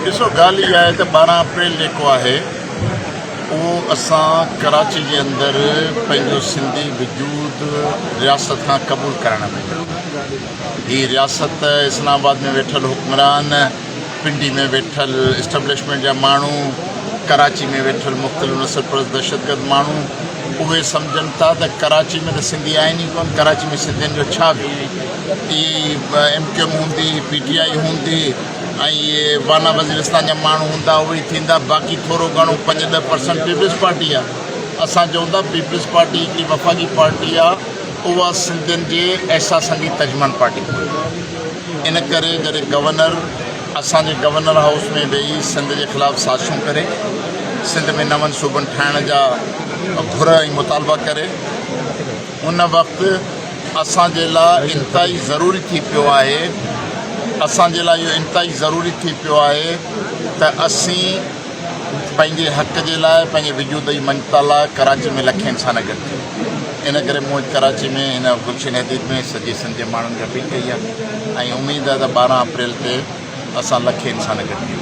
ڏسو ڳالهه اها آهي ته 12 اپريل جيڪو آهي اهو اسان ڪراچي جي اندر پنهنجو سنڌي وجود رياست کان قبول ڪرائڻ ويندا هي رياست اسلام آباد ۾ ويٺل حڪمران پنڊي ۾ ويٺل اسٽبلشمينٽ جا ماڻهو ڪراچي ۾ ويٺل مختلف نسل پرست دهشتگرد ماڻهو اهي سمجهن ٿا ته ڪراچي ۾ ته سنڌي آهن ئي ڪونه ڪراچي ۾ سنڌين جو ڇا ويو اهي ايم ڪيو ايم هوندي پي ٽي آء هوندي ۽ اهي وانا وزيرستان جا ماڻهو هوندا اهي ئي ٿيندا باقي ٿورو گهڻو 5 10% پيپلز پارٽي آهي اسان چئون ٿا پيپلز پارٽي هڪڙي وفاقي پارٽي آهي اها سنڌين جي احساسن جي ترجمان پارٽي ڪونهي ان ڪري جڏهن گورنر اسان جي گورنر هائوس ۾ ويهي سنڌ جي خلاف سازشون ڪري سنڌ ۾ نون صوبن ٺاهڻ جا گهر ۽ مطالبا ڪري ان وقت اسان جي لاء انتهائي ضروري ٿي پيو آهي اسان جي لاء اهو انتهائي ضروري ٿي پيو آهي ته اسين پنهنجي حق جي لاء پنهنجي وجود جي مڃتا لاء ڪراچي ۾ لکين انسان گڏ ٿيون ان ڪري مون ڪراچي ۾ هن گلشن حديد ۾ سڄي سنڌ جي ماڻهن کي اپيل ڪئي آهي ۽ اميد آهي ته 12 اپريل تي اسان لکين انسان گڏ ٿي وينداسين.